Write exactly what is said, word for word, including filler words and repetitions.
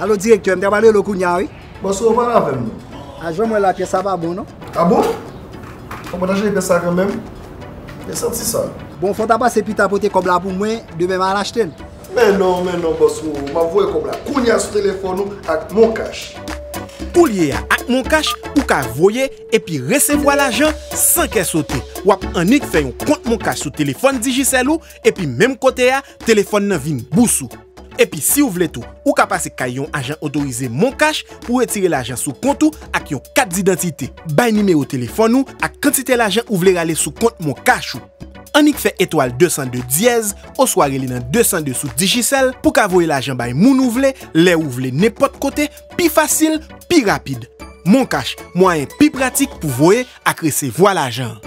Alo, direktè, m ta pral rele w kounye a, wi. Bòs ou pale avè m non. A jan m wè la pyès sa pa bon non. A bon? Fò mwen ta chanje pyès sa kanmenm. E santi sa. Bon, fò w ta pase pita pote kòb la pou mwen, demen m al achte l. Men non, men non, bòs ou, m ap voye kòb la kounye a sou telefòn ou ak Moncash. Koulye a ak Moncash, ou ka voye epi resevwa lajan san kè sote. W ap annik fè yon kont Moncash sou telefòn Digicel ou, epi menm kote a, telefòn nan vin bous ou. Epi si w vle tou, ou ka pase kay yon ajan otorize Moncash pou retire lajan sou kont ou ak yon kat didantite. Bay nimewo telefòn ou ak kantite lajan ou vle rale sou kont Moncash ou. Annik fè etwal de san de dyèz oswa rele nan de san de sou Digicel pou ka voye lajan bay moun ou vle, lè ou vle, nenpòt kote, pi fasil, pi rapid. Moncash, mwayen pi pratik pou voye ak resevwa lajan.